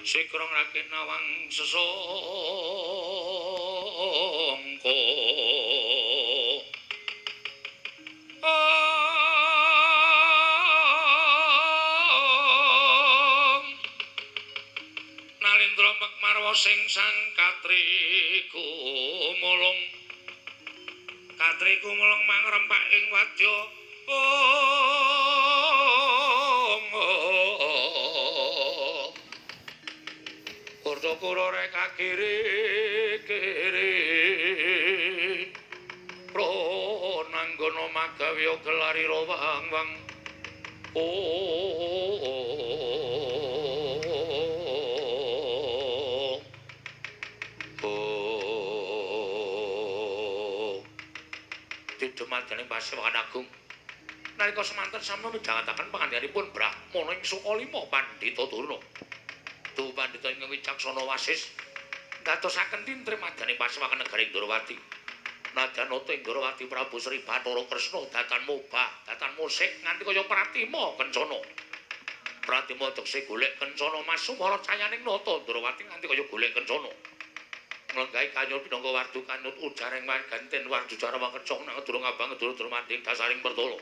Sikrong rakit nawang sesongko. Nalindra mekmarwa sing sang katri gumulung. Katri gumulung mangrempak ing wadya. Kurta-kura reka kiri-kiri Pronanggono magawya gelari rawang-wang. Didumadyaning Pasewakan Agung nalika semanten sampun midhangetaken pangandikanipun Brahmana ing Sukalima Pandhita Durna. Duh pandhita ingkang wicaksana wasis ndadosaken tintrem madyaning pasewakan negari Ndrawati. Nadyan nata Ndrawati Prabu Sri Bathara Kresna datan mobah, datan musik nganti kaya pratima kencana. Pratima tekse golek kencana masumara cayaning nata Ndrawati nganti kaya golek kencana. Nglenggahi kanyut pinangka wardu kanyut ujareng ganten wardu jarawa kecong nang durung abang durung manding dasaring pertala.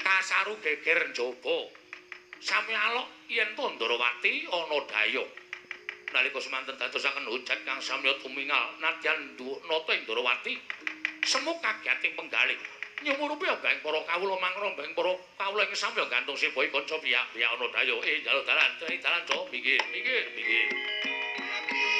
Kasaru geger njaba. Sami alok yen to Ndrawati ana daya. Nalika semanten dadosaken hujat kang samya tumingal nadyan nata Ndrawati semu kagiating penggalih. Nyumurupi ambeng para kawula mangrombeng para kawula ing samya gantung sebae kanca piyak-piyak ana daya. Njaluk dalan, dalan co minggir, minggir, minggir. Thank you.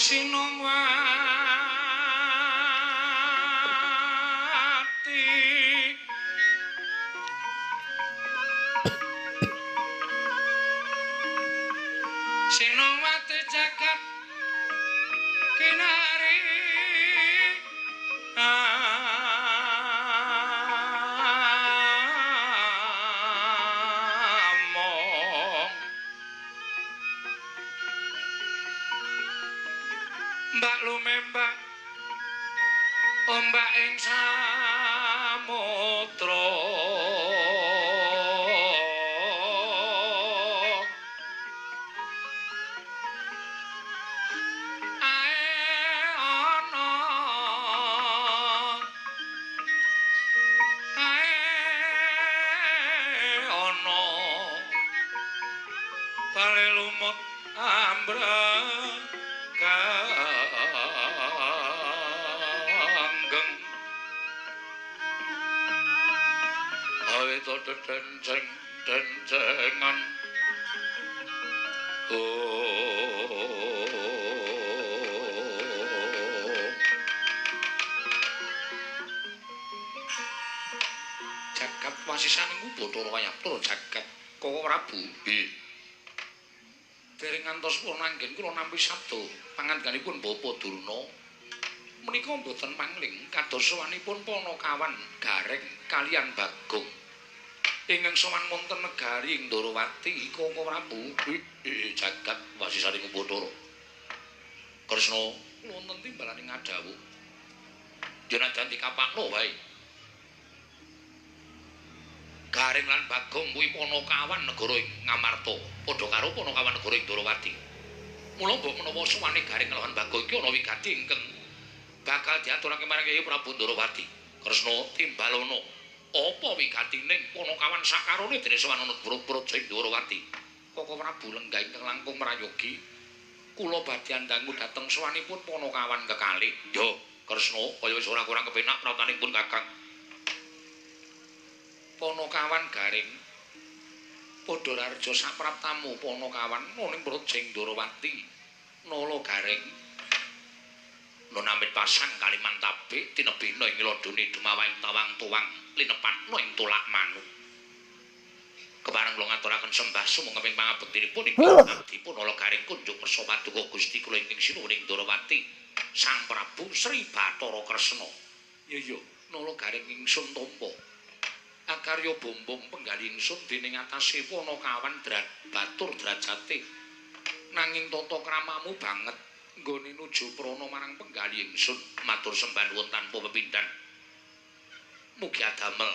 Sinongwati Sinongwati jagat kinari among Mbak lumembak ombak ing samudra ae ana ae ana bale lumut ambrek kanggeng awit denceng dencengan jagat wasisaning Bathara Wayabdara jagat Koko Prabu. Nggih. Dereng ngantos purna anggen kula nampi sabda pangandikanipun Bapak Durna menika mboten pangling kados sowanipun Panakawan Gareng kaliyan Bagong ingkang sowan wonten negari ing Ndorowati. Koko Prabu. Jagat wasisaning Bathara Kresna wonten timbalane ngadhawuh yen dikapakno wae. Gareng lan Bagong kuwi Panakawan negara ing Ngamarta padha karo Panakawan negara ing Ndorowati. Mula mbok menawa sowane Gareng lan Bagong iki ana wigati ingkang bakal diaturake marang Kyai Prabu Ndorowati. Kresna timbalono apa wigatining Panakawan sakarone dene sowan ana praja ing Ndorowati. Koko Prabu lenggah ingkang langkung prayogi kula badhe andangu dhateng sowanipun Panakawan kekalih. Yo Kresna kaya wis ora kurang kepenak pratanipun Kakang. Panakawan Gareng padha rarja sapraptamu Panakawan ning praja ing Ndorowati. Nala Gareng nunamit pasang kaliman tabik tinebina ing lodone dumawahing tawang tuwang linepatna ing tulak manu. Kepareng kula ngaturaken sembah sumangga ing pangabektinipun ingkang abdipun Nala Gareng kunjuk kersa paduka Gusti kula ingkang sinuwun ing Ndorowati Sang Prabu Sri Bathara Kresna. Ya ya Nala Gareng ingsun tampa akarya bombong penggali ingsun dening atase Panakawan batur drajate nanging tata kramamu banget nggone nuju prana marang penggali ingsun. Matur sembah nuwun tanpa pepindhan. Mugi adamel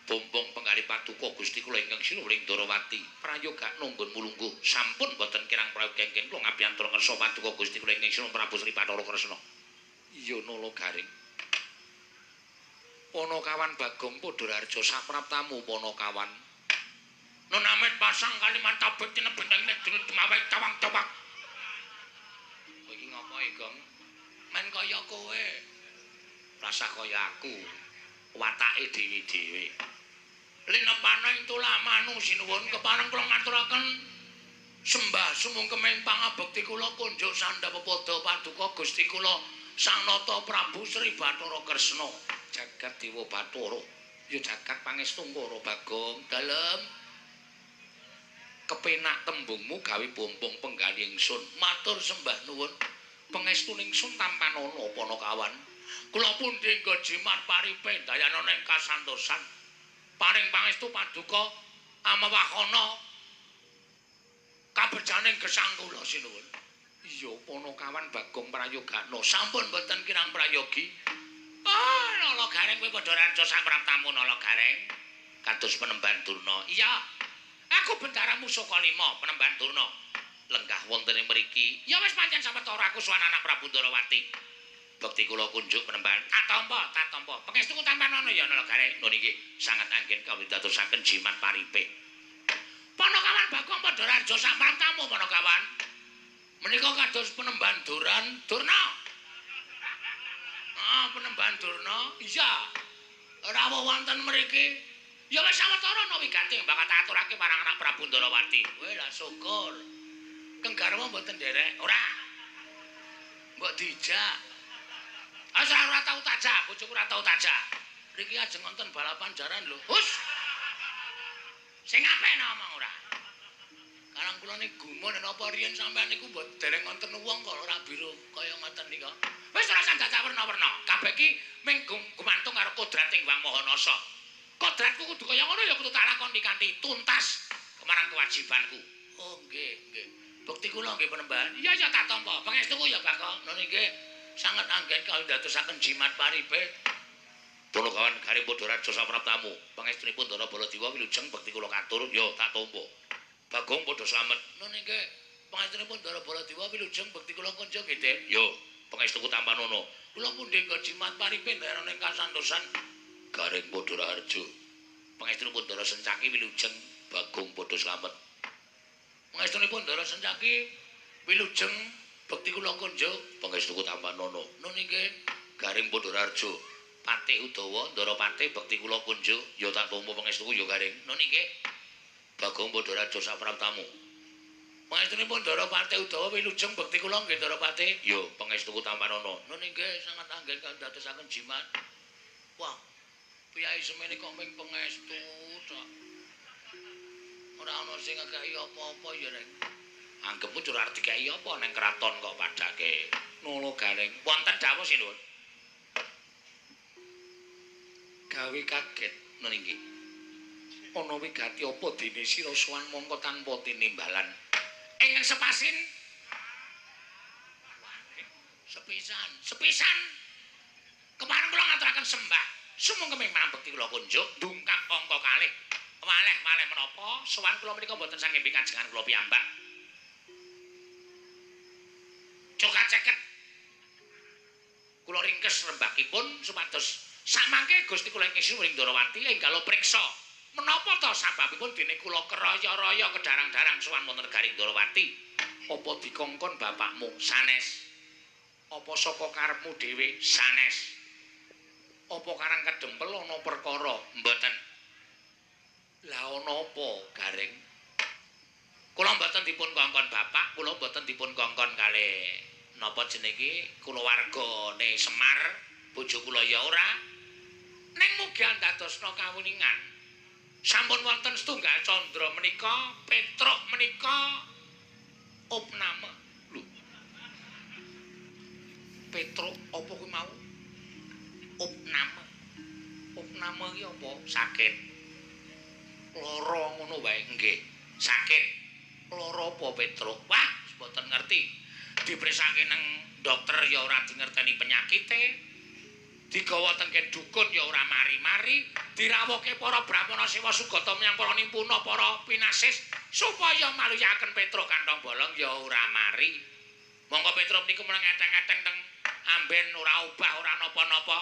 bombong penggali paduka Gusti kula ingkang sinuwun ing Ndorowati. Prayoga nunggun mulungguh sampun boten kirang prayoga ingkang kula ngabiyantara kersa paduka Gusti kula ingkang sinuwun Prabu Sri Bathara Kresna. Iya Nala Gareng. Panakawan Bagong padha rarja sapraptamu Panakawan. Nunamit pasang kaliman tabik tinebeng ing negeri Demawai tawang-tawang. Kowe iki ngopo e, Gong? Men kaya kowe. Rasah kaya aku. Watake dhewe-dhewe. Linepana ing tulak manu sinuwun kepareng kula ngaturaken sembah sumungkem ing pangabekti kula kunjuk sandha pepadha paduka Gusti kula Sang Nata Prabu Sri Bathara Kresna. Jagat Dewa Bathara ya jagat pangestungkara Bagong dalem kepenak tembungmu gawe bombong penggali ingsun. Matur sembah nuwun pangestune ingsun tampanana Panakawan. Kula pundi nggo jimat paripe dayanana ing kasantosan. Paring pangestu paduka amewahana kabejaning gesang kula sinuwun. Iya Panakawan Bagong prayogana sampun boten kirang prayogi. Oh, Nala Gareng kowe padha raja sapraptamu Nala Gareng. Kados penemban Durna. Iya. Aku bendaramu Sukalima penemban Durna. Lenggah wonten ing mriki. Ya wis pancen sawetara aku sowan anak Prabu Ndorowati. Bekti kula kunjuk penemban. Tak tampa, tak tampa. Pangestuku tampanana ya Nala Gareng. Nun inggih sanget anggen kawidatosaken jimat paripe. Panakawan Bagong padha raja sapraptamu Panakawan. Menika kados penemban Duran Durna. Ah, penemban Durna. Iya. Rawuh wonten mriki. Ya wis sawetara ana wigati bakal tak aturake marang anak Prabu Ndorowati. Kowe lah syukur. Keng garwa mboten nderek. Ora. Mbok dijak. Ah ora tau tak jak, bojoku ora tau tak jak. Niki ajeng wonten balapan jaran lho. Hus. Sing apik ngomong ora. Karang kula niku gumun napa riyen sampean niku mbok dereng wonten wong kok ora biru kaya ngoten nika. Wis ora usah dadak werna-werna. Kabeh iki mung gumantung karo kodrating Wang Maha Nasa. Kodratku kudu kaya ngono ya kudu tak lakoni kanthi tuntas kemarang kewajibanku. Oh nggih, nggih. Bukti kula nggih penembahan. Iya ya tak tampa. Pangestuku ya Bagong. Ngono nggih. Sanget anggen kawindadosaken jimat paripe. Punakawan Garing Padha Raja sapraptamu. Pangestunipun Ndara Baladewa wilujeng bekti kula katur ya tak tampa. Bagong padha slamet. Ngono nggih. Pangestunipun Ndara Baladewa wilujeng bekti kula kunjung nggih, Dik. Yo, pangestuku tampanono. Kula pundi nggo jimat paripe ndarane kasantosan Garing Padha Raharja. Pangestunipun Ndara Sencaki wilujeng Bagong padha slamet. Pangestunipun Ndara Sencaki wilujeng bekti kula kunjung pangestuku tampanono. Ngono nggih. Garing Padha Raharja. Patih Udawa Ndara Patih bekti kula kunjuk ya tak tampa pangestuku ya Garing. Ngono nggih. Bagong Padha Raja sapraptamu. Pangestunipun Ndara Patih Udawa wilujeng bekti kula nggih Ndara Patih. Ya pangestuku tampanono. Ngono nggih sanget anggen kandadosaken jimat. Wah, piyai semene kok ming pangestu tok. Ora ana sing ngekeki apa-apa ya Reng. Anggepmu ora arep dikeki apa ning kraton kok padake. Nolo Gareng. Wonten dawuh sinuwun. Gawe kaget ngono nggih. Ana wigati apa dene sira sowan mongko tanpa tinimbalan. Ingkang sepasin. Sepisan, sepisan. Kemarin kula ngaturaken sembah. Sumangga memang bekti kula kunjuk ndungkap angka kalih. Waleh-waleh menapa sowan kula menika mboten saking pikajengan kula piyambak. Coka ceket. Kula ringkes rembakipun supados samangke Gusti kula ing Sri Ndrawati enggal priksa. Menapa ta sababipun dene kula keraya-raya kedarang-darang sowan wonten negari Ndrawati? Apa dikongkon bapakmu? Sanes. Apa saka karepmu dhewe? Sanes. Apa karang kedempel ana perkara? Mboten. Lah ana apa, Gareng? Kula mboten dipun kongkon bapak, kula mboten dipun kongkon kalih napa jenenge iki kulawargane Semar, bojo kula ya ora. Ning mugi andadosna kawuningan. Sampun wonten setunggal candra menika, Petruk menika opname. Lho. Petruk apa kuwi mau? Opname. Opname iki apa? Sakit. Lara ngono wae nggih. Sakit. Lara apa Petruk? Wah, mboten ngerti. Dipresake nang dokter ya ora dingerteni penyakite. Digawa tengken dukun ya ora mari-mari, dirawoke para brahmana sewa sugata menyang para nimpuna para pinasis supaya maluyaken Petruk kantong bolong ya ora mari. Monggo Petruk niku meneng eteng-eteng teng amben ora obah ora napa-napa.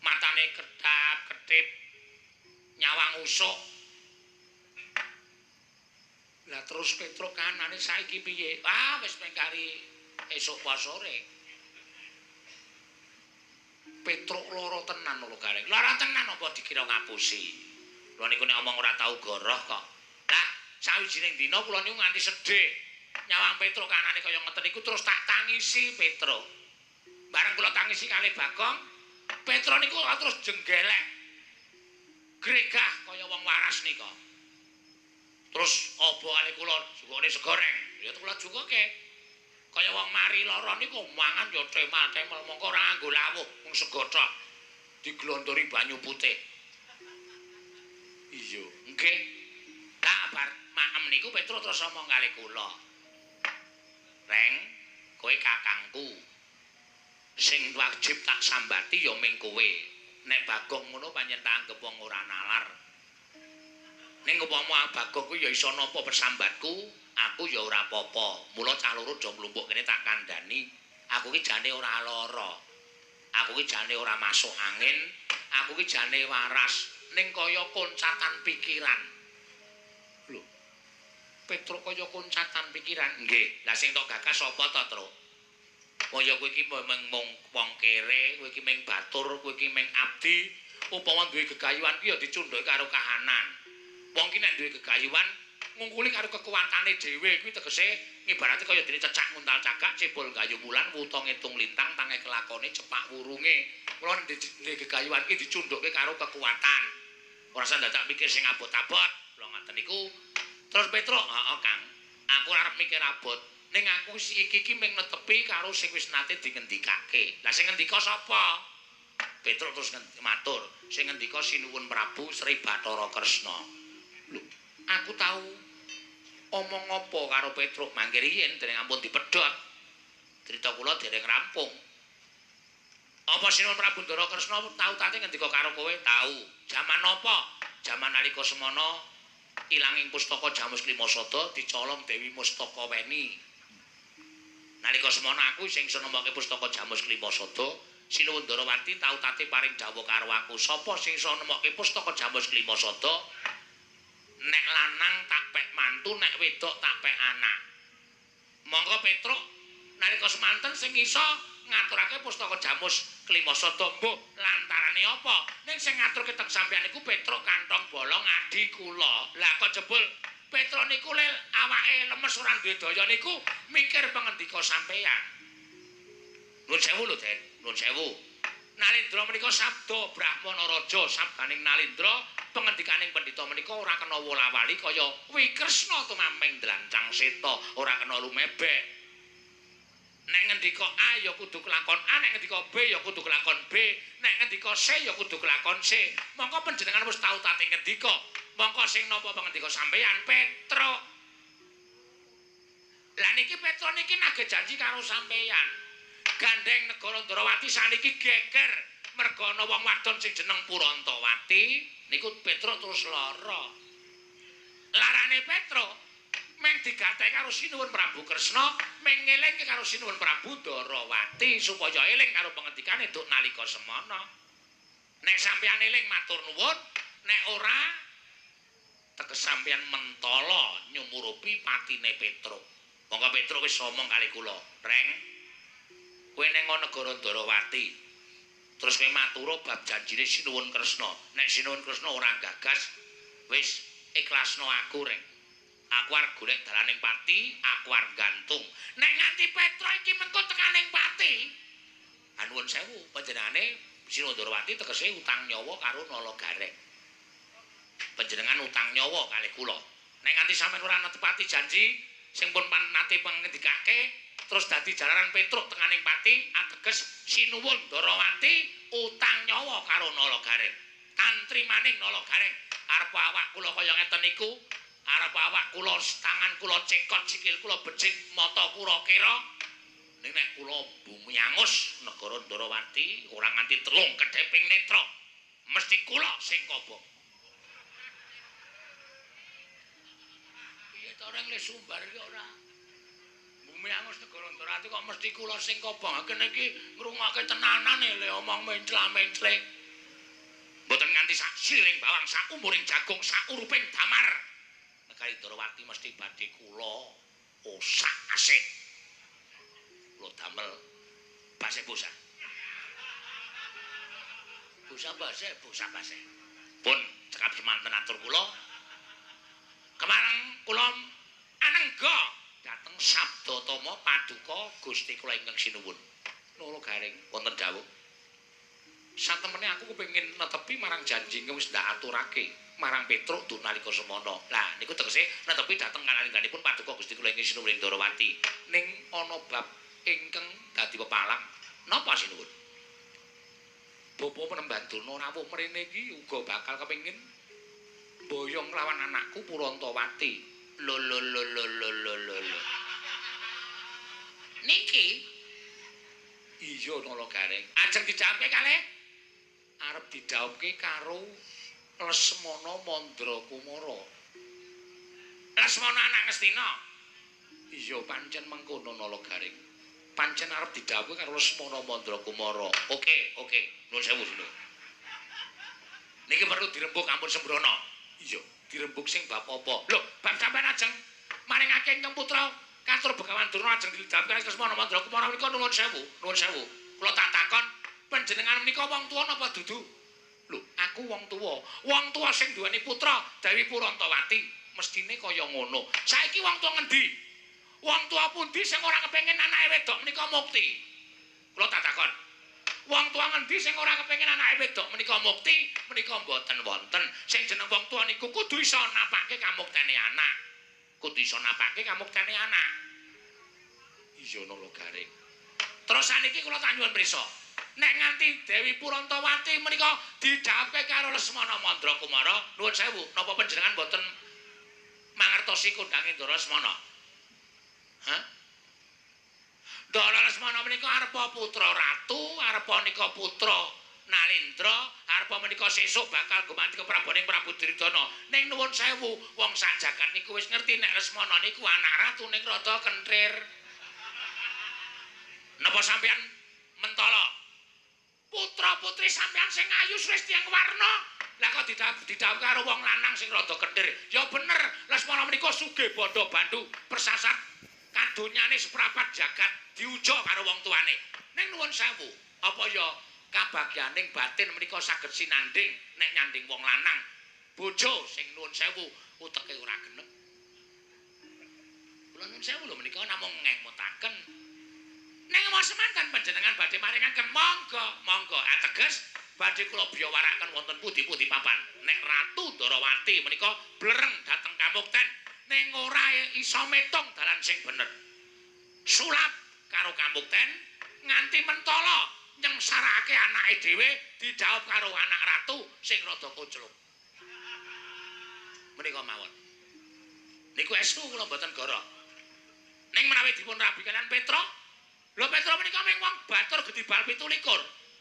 Matane kedap-kedip nyawang usuk. Lah terus Petruk kanane saiki piye? Ah wis mengkari esuk apa sore. Petruk lara tenan lho Gareng. Lara tenan apa dikira ngapusi. Kula niku nek omong ora tau goroh kok. Lah sawijining dina kula niku nganti sedih. Nyawang Petruk kanane kaya ngeten niku terus tak tangisi Petruk. Bareng kula tangisi kalih Bagong, Petruk niku terus jenggelek. Gregah kaya wong waras nika. Terus obo kalih kula jukane segoreng. Ya kula jukuke. Kaya wong mari lara niku mangan ya temal-temel mongko ora nganggo lawuh mung sego tok. Diglondori banyu putih. Iya, nggih. Lah bar maem niku Petruk terus omong kalih kula. Reng, kowe kakangku. Sing wajib tak sambati ya ming kowe. Nek Bagong ngono pancen tak anggep wong ora nalar. Ning upama Bagong kuwi ya iso nampa persambatku, aku ya ora apa-apa. Mula cah loro do mlumpuk kene tak kandhani. Aku ki jane ora lara. Aku ki jane ora masuk angin, aku ki jane waras. Ning kaya koncatan pikiran. Lho. Petruk kaya koncatan pikiran. Nggih. Lah sing tok gagas sapa to, Truk? Kaya kowe iki mung wong kere, kowe iki mung batur, kowe iki mung abdi. Upama duwe gegayuhan ki ya dicundhake karo kahanan. Wong ki nek duwe gegayuhan Ngungkuli karo kekuatane dhewe kuwi tegese ngibarate kaya dene cecak nguntal cagak, cebol gayu wulan, wuta ngitung lintang, tange kelakone cepak wurunge. Mula ndek gegayuhan ki dicundhukke karo kekuatan. Ora usah dadak mikir sing abot-abot. Kula ngaten niku. Terus Petruk, heeh Kang. Aku ora arep mikir abot. Ning aku iki iki mung netepi karo sing wis nate dingendikake. Lah sing ngendika sapa? Petruk terus matur, sing ngendika Sinuwun Prabu Sri Bathara Kresna. Lho, aku tau omong apa karo Petruk mangke riyin dereng ampun dipedhot. Crita kula dereng rampung. Apa Sinuwun Prabu Ndara Kresna tau tate ngendika karo kowe? Tau. Jaman apa? Jaman nalika semana ilanging pustaka Jamus Klimasada dicolong Dewi Mustaka Weni. Nalika semana aku sing iso nemokke pustaka Jamus Klimasada, Sinuwun Ndarawati tau tate paring dawuh karo aku, sapa sing iso nemokke pustaka Jamus Klimasada? Nek lanang tak pek mantu, nek wedok tak pek anak. Monggo Petruk nalika semanten sing iso ngaturake pustaka Jamus Klimasada mbuh lantarane apa? Ning sing ngaturke teng sampeyan niku Petruk kantong bolong adi kula. Lah kok jebul Petruk niku lel awake lemes ora duwe daya niku mikir pangendika sampeyan. Nuwun sewu lho, Den. Nuwun sewu. Nalindra menika sabda Brahmana Raja sabdaning Nalindra pengendikaning pendhita menika ora kena wola-wali kaya Wikresna tumameng dlancang seta, ora kena lumebek. Nek ngendika A ya kudu kelakon A, nek ngendika B ya kudu kelakon B, nek ngendika C ya kudu kelakon C. Mongko panjenengan wis tau tate ngendika. Mongko sing napa pangendika sampeyan Petruk. Lah niki Petruk niki nagih janji karo sampeyan. Gandeng negara Ndrawati saniki geger merga ana wong wadon sing jeneng Purantawati niku Petruk terus lara. Larane Petruk meng digathek karo Sinuwun Prabu Kresna, meng ngelingke karo Sinuwun Prabu Ndarawati supaya eling karo pangendikane duk nalika semana. Nek sampeyan eling matur nuwun, nek ora teges sampeyan mentala nyumurupi patine Petruk. Monggo Petruk wis omong kali kula, "Reng, kowe ning negara Ndarawati. Terus kowe matura bab janjine Sinuwun Kresna. Nek Sinuwun Kresna ora gagas, wis ikhlasno aku, Reng. Aku arep golek dalaning pati, aku arep gantung. Nek nganti Petruk iki mengko tekaning pati." Anuwun sewu, panjenengane Sinuwun Ndarawati tegese utang nyawa karo Nala Gareng. Panjenengan utang nyawa kalih kula. Nek nganti sampeyan ora netepati janji sing pun nate pangendikake, terus dadi jalaran Petruk tekaning pati, ateges Sinuwun Ndarawati utang nyawa karo Nala Gareng. Tantri maning Nala Gareng. Arep awak kula kaya ngeten niku, arep awak kula tangan kula cekot, sikil kula becik, mata kula kira. Ning nek kula bumi angus negara Ndarawati ora nganti telung kedheping netra, mesti kula sing kobong. Piye to reng le sumbar iki ora? Bumi angus negara Ndarawati kok mesti kula sing kobong. Kene iki ngrungokke tenanan le omong mencla-mencle. Mboten nganti sak siring bawang, sak umuring jagung, sak uruping damar. Negari Ndarawati mesti badhe kula osak-asik. Kula damel baseh bosah. Bosah baseh, bosah baseh. Pun cekap semanten atur kula. Kemareng kula anengga dhateng Sabdatama paduka Gusti kula ingkang sinuwun. Nala Gareng wonten dawuh. Satemene aku kepengin netepi marang janji ingkang wis ndak aturake marang Petruk duh nalika semana. Lah niku tegese netepi dhateng kalangganipun paduka Gusti kula ingkang sinuwun Ndarawati. Ning ana bab ingkang dadi pepalang. Napa sinuwun? Bapa Penemban Durna rawuh mrene iki uga bakal kepengin boyong lawan anakku Purantawati. Lho lho lho lho lho lho lho. Niki iya Nala Gareng. Ajeng dijawabke kalih arep didhawuhke karo Lesmana Mandra Kumara. Lesmana anak Ngastina. Iya pancen mengkono Nala Gareng. Pancen arep didhawuhke karo Lesmana Mandra Kumara. Oke, oke. Nuwun sewu sinuwun. Niki perlu dirembug ampun sembrono. Iya, dirembug sing bab apa? Lho, bab sampean ajeng maringake ingkang putra katur Begawan Durna ajeng didhawuhke Lesmana Mandra Kumara menika nuwun sewu, nuwun sewu. Kula tak takon, panjenengan menika wong tuwa napa dudu? Lho, aku wong tuwa. Wong tuwa sing duweni putra Dewi Purantawati. Mestine kaya ngono. Saiki wong tuwa ngendi? Wong tuwa pundi sing ora kepengin anake wedok menika mukti? Kula tak takon. Wong tuwa ngendi sing ora kepengin anake wedok menika mukti? Menika mboten wonten. Sing jeneng wong tuwa niku kudu iso napake kamuktene anak. Kudu iso napake kamuktene anak. Iya nala garing. Terus saniki kula tak nyuwun prisa. Nek nganti Dewi Purantawati menika didhawuhke karo Lesmana Mandra Kumara, nuwun sewu, napa panjenengan mboten mangertosi kondange Ndara Lesmana? Hah? Ndara Lesmana menika arepa putra ratu, arepa nika putra Nalindra, arepa menika sesuk bakal gumanti kepraboning Prabu Duryudana. Ning nuwun sewu, wong sak jagat niku wis ngerti nek Lesmana niku anak ratu ning rada kenthir. Napa sampeyan mentala? Putra-putri sampeyan sing ayu wis tiyang warna. Lah kok didhawuhi karo wong lanang sing rada kenthir. Ya bener, Lesmana menika sugih bandha bandu, persasat kadonyane seprapat jagat diuja karo wong tuane. Ning nuwun sewu, apa ya kabagyaning batin menika saged sinanding nek nyanding wong lanang. Bojo sing nuwun sewu uteke ora genep. Kula nuwun sewu lho menika namung ngemutaken. Ning semanten panjenengan badhe maringaken monggo, monggo. Ateges badhe kula biyawarakaken wonten pundi-pundi papan. Nek Ratu Ndarawati menika blereng dhateng kamukten ning ora iso metung dalan sing bener. Sulap karo kamukten nganti mentala nyengsarake anake dhewe dijawab karo anak ratu sing rada kocluk. Menika mawon. Niku estu kula mboten goro. Ning menawi dipun rabi kalian Petruk, lho Petruk menika mung wong batur gedhi bal 27.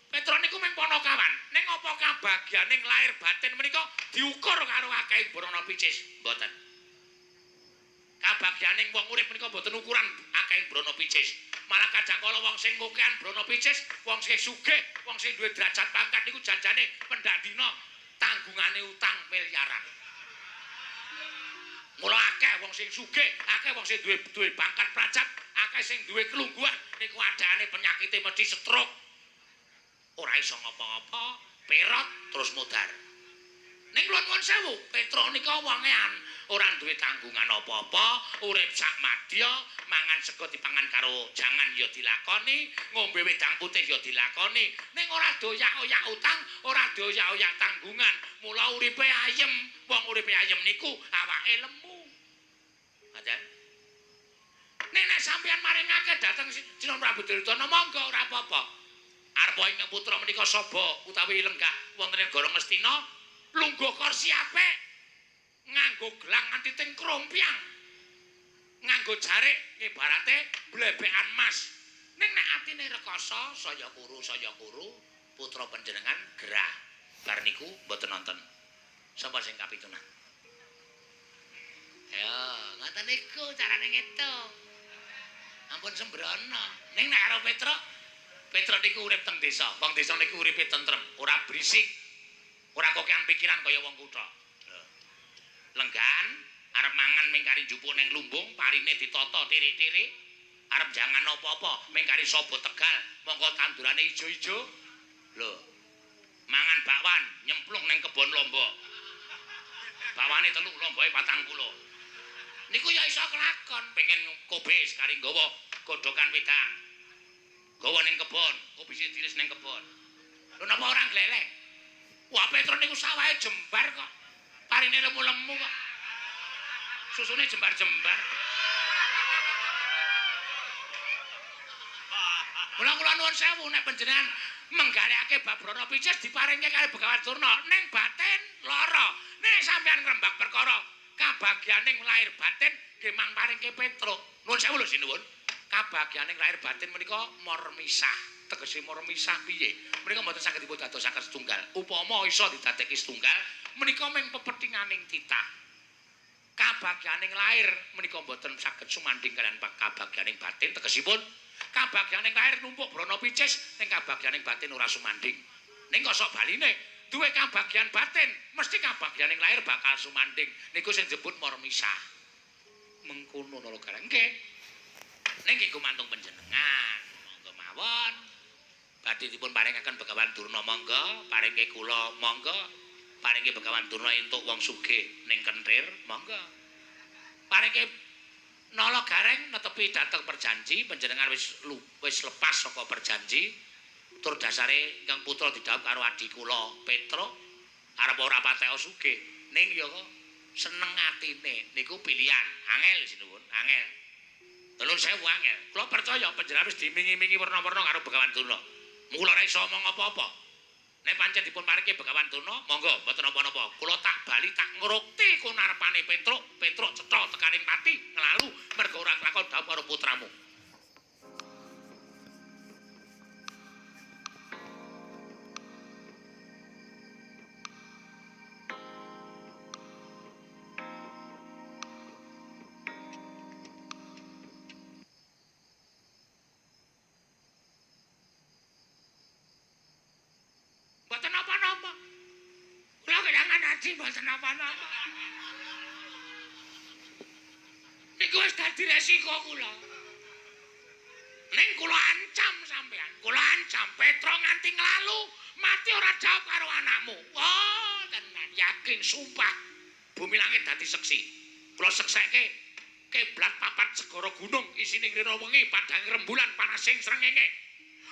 Petruk niku mung ponokawan. Ning apa kabagyaning lahir batin menika diukur karo akeh brana picis? Mboten. Kabagyaning wong urip menika mboten ukuran akeh brana picis. Malah kadang kala wong sing kokean brana picis, wong sing sugih, wong sing duwe derajat pangkat niku janjane pendak dina tanggungane utang miliaran. Mula akeh wong sing sugih, akeh wong sing duwe pangkat prajat, akeh sing duwe kelungguhan niku adane penyakite mesti stroke. Ora iso ngapa-ngapa, perot terus mudhar. Ning kula nuwun sewu, Petruk nika wonge ora duwe tanggungan apa-apa, urip sak madya, mangan sego dipangan karo jangan ya dilakoni, ngombe wedang putih ya dilakoni, ning ora doyak-oyak utang, ora doyak-oyak tanggungan. Mula uripe ayem, wong uripe ayem niku awake lemu. Ngoten. Nek nek sampeyan maringake dhateng Sinuwun Prabu Duryudana monggo ora apa-apa. Arpa ing putra menika saba utawi lenggah wonten ing negara Ngastina, lungguh kursi apik, nganggo gelang nganti teng krompyang, nganggo jarik ngibarate blebekan mas. Ning nek atine rekoso saya kuru putra panjenengan gerah. Bar niku mboten nonton. Sapa sing kapitunan? Ya, ngoten niku carane ngitung. Ampun sembrono. Ning nek karo Petruk, Petruk niku urip teng desa. Wong desa niku uripe tentrem, ora berisik. Ora kokean pikiran kaya wong kutha. Lenggan arep mangan ming kari njupuk ning lumbung, parine ditata tirik-tirik. Arep jangan apa-apa, ming kari saba Tegal, mongko tandurane ijo-ijo. Lho. Mangan bakwan, nyemplung ning kebon lombok. Bakwane 3, lomboke 40. Niku ya iso kelakon, pengen kobis kari nggawa godhokan wedang. Gawa ning kebon, kobise diris ning kebon. Lho napa ora gleleng? Wah, Petruk niku sawahe jembar kok. Parine lemu-lemu kok. Susune jembar-jembar. Mula kula nuwun sewu nek panjenengan menggalekake bab brana picis diparingke kali Begawan Durna ning batin lara. Nek sampeyan ngrembak perkara kabagyaning lahir batin nggih mang paringke Petruk. Nuwun sewu lho sinuwun. Kabagyaning lahir batin menika mormisah. Tegese mormisah piye? Menika mboten saged dipun dadosaken setunggal. Upama iso didadekke setunggal, menika mung pepethinganing titah. Kabagyaning lahir menika mboten saged sumandhing kaliyan kabagyaning batin. Tegesipun kabagyaning lahir numpuk brana picis, ning kabagyaning batin ora sumandhing. Ning kok sok baline duwe kabagyan batin, mesti kabagyaning lahir bakal sumandhing. Niku sing disebut mormisah. Mengkono nala gareng. Nggih. Ning nggih gumantung panjenengan. Monggo mawon. Badhe dipun paringaken Begawan Durna monggo, paringke kula monggo, paringke Begawan Durna entuk wong sugih ning kenthir monggo. Diparengke Nala Gareng netepi dhateng perjanji, panjenengan wis lepas saka perjanji. Tur dasare ingkang putra didhawuh karo adi kula Petruk arep ora patek sugih. Ning ya kok seneng atine niku pilihan. Angel sinuwun, angel. Nuwun sewu angel. Kula percaya panjenengan wis dimingi-mingi werna-werna karo Begawan Durna. Mula ora iso omong apa-apa. Nek pancen dipun parengke Begawan Durna, monggo mboten napa-napa. Kula tak bali tak ngrukti kunarepane Petruk, Petruk cetha tekaning pati nglalu mergo ora kelakon dhawuh karo putramu. Mboten napa-napa. Kula kelangan aji mboten napa-napa. Niku wis dadi resiko kula. Ning kula ancam sampean, kula ancam Petruk nganti nglalu mati ora jawab karo anakmu. Wah, tenan yakin sumpah. Bumi langit dadi seksi. Kula sekseke kiblat papat segara gunung isine ngrina wengi padhang rembulan panasing srengenge.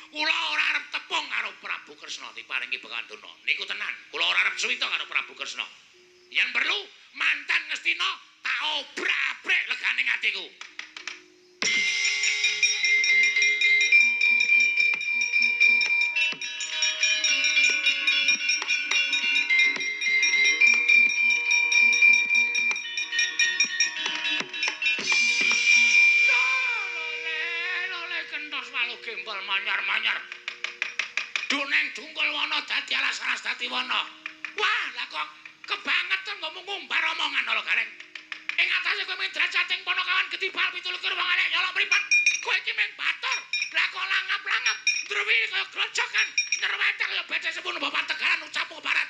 Kula ora arep tepung karo Prabu Kresna diparingi Begawan Durna. Niku tenan, kula ora arep suwita karo Prabu Kresna. Yen perlu mantan Ngastina tak obrak-abrik legane atiku. Gembal manyar-manyar. Duneng dungkul wana dadi alas-alas dadi wana. Wah, lah kok kebangetan ngomong ngumbar omongan lho Gareng. Ing atase kowe mung drajating Panakawan getibal 27 wong elek nyolok mripat. Kowe iki mung batur. Lah kok langap-langap druwi kaya grojokan, nyerwetek kaya becek sepun bapak Tegalan ucapmu barat.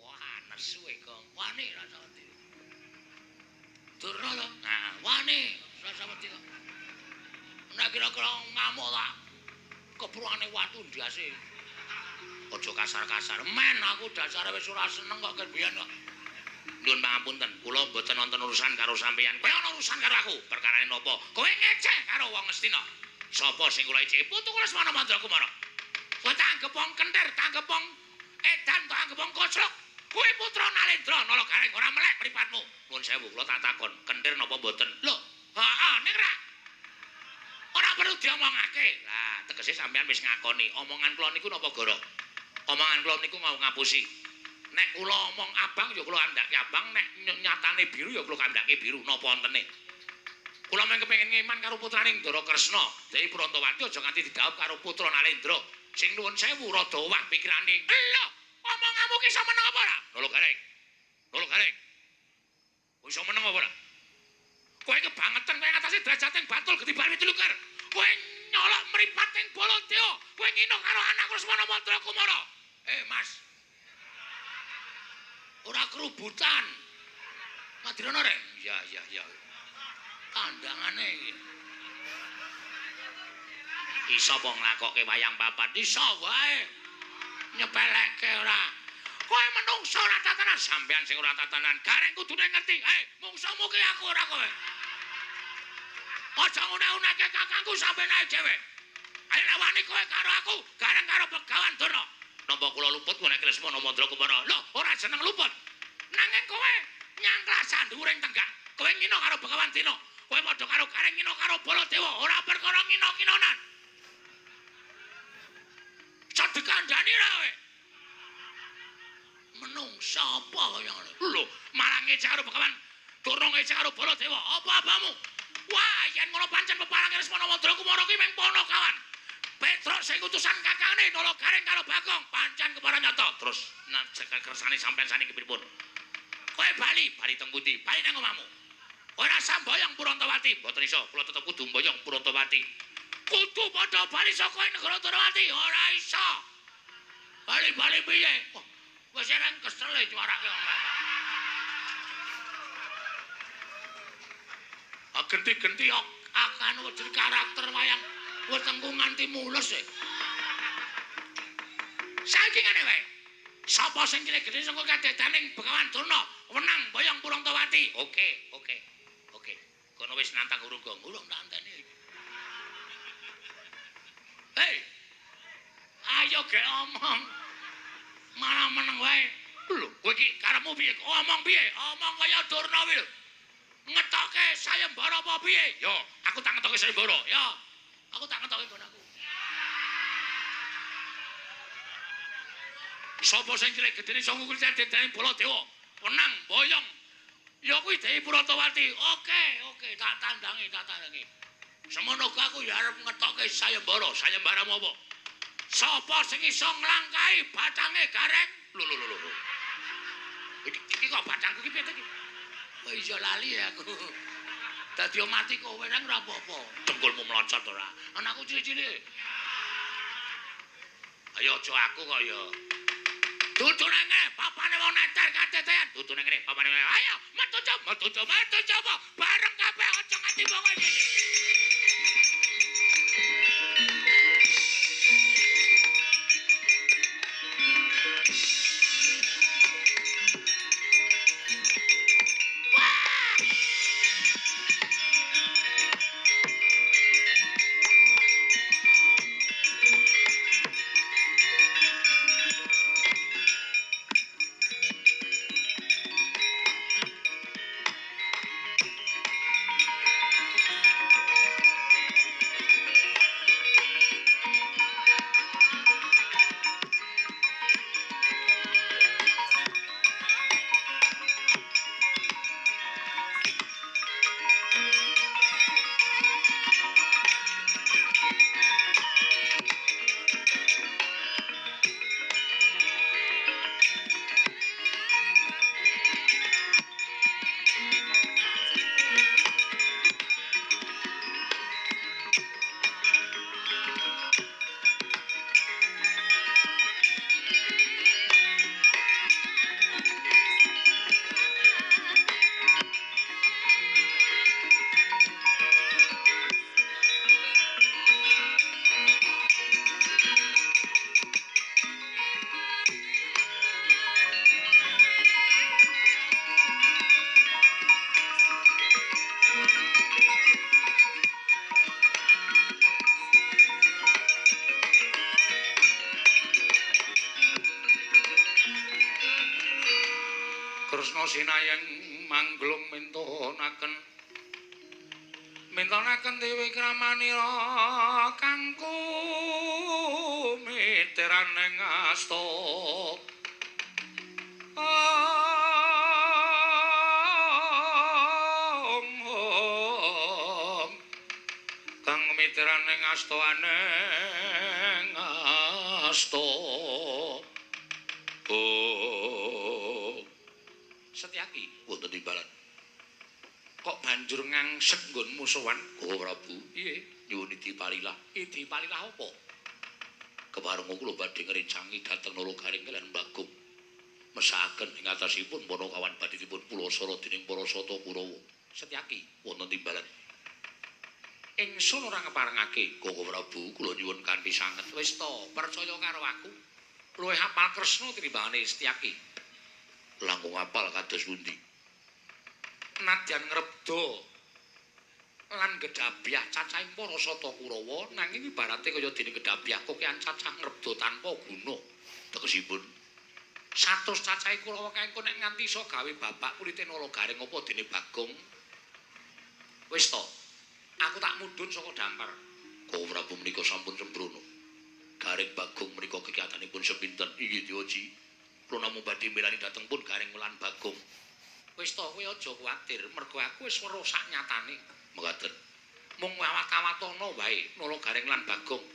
Wah, nesu e kok. Wani rasa wedi. Durna to. Nah, wani rasa wedi kok. Nek kira-kira ngamuk tak kepruane watu ndase. Aja kasar-kasar. Men aku dasare wis ora seneng kok biyen kok. Nyuwun pangapunten, kula mboten wonten urusan karo sampeyan. Kowe ana urusan karo aku. Perkarane napa? Kowe ngeceh karo wong Ngastina. Sapa sing kula eceh? Putu kula Lesmana Mandra Kumara. Kowe tak anggep wong kentir, tak anggep wong edan, tak anggep wong koclok. Kowe putra Nalendra Nala Gareng ora melek mripatmu. Nuwun sewu, kula tak takon, kentir napa mboten? Lho, heeh, ning ra. Ora perlu diomongake. Lah, tegese sampean wis ngakoni omongan kula niku napa goro? Omongan kula niku mau ngapusi. Nek kula omong abang ya kula kandhake abang, nek nyatane biru ya kula kandhake biru, napa wontene? Kula mung kepengin ngeman karo putrane Ndara Kresna. Dewi Prantawati aja nganti didhawuh karo putra Nalendra. Sing nuwun sewu rada owah pikirane. Lho, omonganmu ki iso meneng apa ora? Nolo Gareng. Nolo Gareng. Iso meneng apa ora? Kowe kebangetan kowe ngatasi drajating Batul Getibar 27. Kowe nyolok mripat ing Baladewa. Kowe ngino karo anakku Lesmana Mandra Kumara. Mas. Ora kerubutan. Madirana rek. Iya, iya, iya. Kandhangane iki. Iso apa nglakokke wayang papat? Iso wae. Nyepelekke ora. Kowe menungso ora tatanan, sampean sing ora tatanan. Gareng kudune ngerti. Mungsuhmu ki aku ora kowe. Aja ngune-uneke kakangku sampeyan ae dhewe. Ayo lawani kowe karo aku, gareng karo Begawan Durna. Napa kula luput nek Lesmana Mandra Kumara? Lho, ora jeneng luput. Nanging kowe nyangklah sandhuwuring tenggak. Kowe ngino karo Begawan Dina. Kowe padha karo Gareng ngino karo Baladewa, ora perkara ngino-kinonan. Cedekandani ra kowe. Menungsa apa kaya ngono? Lho, malah ngecek karo Begawan Durna, ngecek karo Baladewa. Apa-apamu? Wah, yen ngono pancen peparange Lesmana Mandra Kumara ki mung Panakawan. Petruk sing utusan kakangne Nala Gareng karo Bagong pancen kepara nyata. Terus nek kersane sampean saniki pripun? Kowe bali, bali teng pundi? Bali nang omahmu. Ora samboyong Purantawati, mboten iso. Kula tetep kudu mboyong Purantawati. Kudu padha bali saka negara Dwarawati, ora iso. Bali-bali piye? Wah, wis ereng kesel e nyuarake omah. Ah genti-genti akan wujud karakter wayang wetengku nganti mulus e. Saiki ngene wae. Sapa sing cilik gedhe saka kadedaning Begawan Durna Wenang boyong Purantawati. Oke, oke. Oke. Kono wis nantang urung gong, urung tak anteni. Hei. Ayo gek omong. Malah meneng wae. Lho, kowe iki karepmu piye? Omong piye? Omong kaya Durna kuwi lho. Ngetoke sayembara apa piye? Yo, aku tak ngetoke sayembara. Yo. Aku tak ngetoke nggon aku. Sapa sing cilik gedene iso ngukul dedene Baladewa? Wenang boyong. Ya kuwi Dewi Purantawati. Oke, oke, tak tandangi, tak tandangi. Semono aku ya arep ngetoke sayembara. Sayembaramu apa? Sapa sing iso nglangkahi bacange Gareng? Lho lho lho lho. Iki kok bacangku iki piye iki? Kok iso lali aku. Dadi mati kowe nang ora apa-apa. Dengkulmu mlocot ora. Anakku cilik-cilik. Ayo aja aku kok ya. Dudu nang ngene, papane wong neter katetean. Dudu nang ngene, papane. Ayo, metu coba, metu coba, metu coba. Bareng kabeh aja nganti wong iki. Kresna sinayeng mangglung mintonaken mintonaken dewi kramanira kangku miteraning asta. Om kang miteraning asta aneng asta. Oh Setyaki wonten timbalan. Kok banjur ngangsek nggonmu sowan Koko Prabu? Piye? Nyuwun idi palilah. Idi palilah apa? Kepareng kula badhe ngrencangi dhateng Nala Garing lan Bagong. Mesakaken ing atasipun Panakawan badhipun pulasara dening para Sata Kurawa. Setyaki wonten timbalan. Ingsun ora ngeparengake Koko Prabu, kula nyuwun kanthi sanget. Wis to, percaya karo aku. Luwih hafal Kresna tinimbangane Setyaki. Langkung apal kados pundi? Nadyan ngrebda lan gedhabyah cacahing para Sata Kurawa nanging ibarate kaya dene gedhabyah kokean cacah ngrebda tanpa guna. Tegesipun 100 cacahe Kurawa kae engko nek nganti iso gawe babak kulite Nala Garing apa dene Bagong. Wis to, aku tak mudhun saka dampar. Koko Prabu menika sampun sembrono. Garing Bagong menika kekiyatanipun sepinten? Inggih Dewaji. Kula namung badhe milani dhateng pun Garing lan Bagong. Wis to kowe aja kuwatir, mergo aku wis weruh sak nyatane. Mekaten. Mung awat-awatana wae Nala Garing lan Bagong.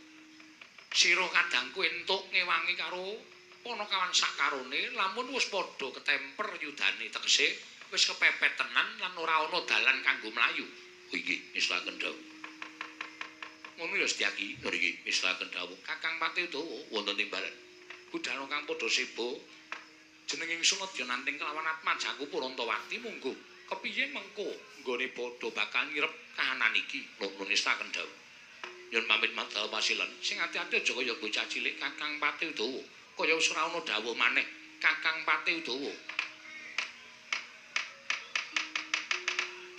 Sira kadangku entuk ngewangi karo Panakawan sakarone lamun wis padha ketemper yudane, tegese wis kepepet tenan lan ora ana dalan kanggo mlayu. Oh inggih, ngestakaken dawuh. Ngono ya Setyaki, nggih ngestakaken dawuh. Kakang Pati Udawa wonten timbalan. Budhana kang padha seba jeneng ingsun adya nanting kelawan atmajaku Purantawati mungguh. Kepiye mengko nggone padha bakal ngirep kahanan iki? Nuwun ngestakaken dawuh. Nyun pamit madal pasilan. Sing ati-ati aja kaya bocah cilik Kakang Pati Udawa. Kaya wis ora ana dawuh maneh Kakang Pati Udawa.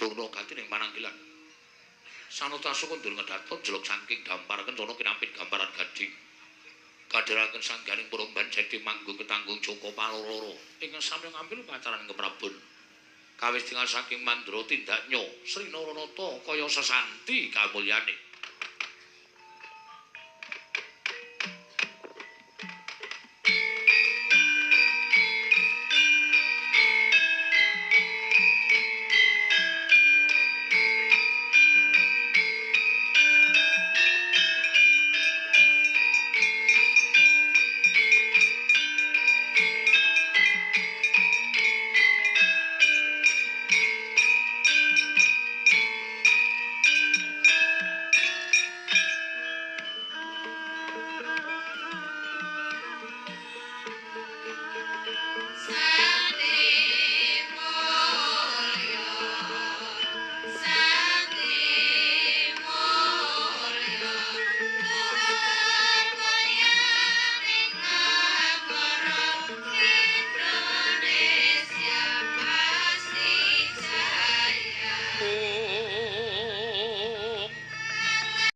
Durna gati ning pananggilan. Sanota sukundur ngedaton jeluk saking dampar kencana kinampit gambaran gading. Kadheraken sangganing peromban jati manggung ketanggung Joko Paloro. Ingkang sami ngambil pacaran keprabon. Kawis tinggal saking mandra tindaknya Sri Naranata kaya sesanti kamulyane.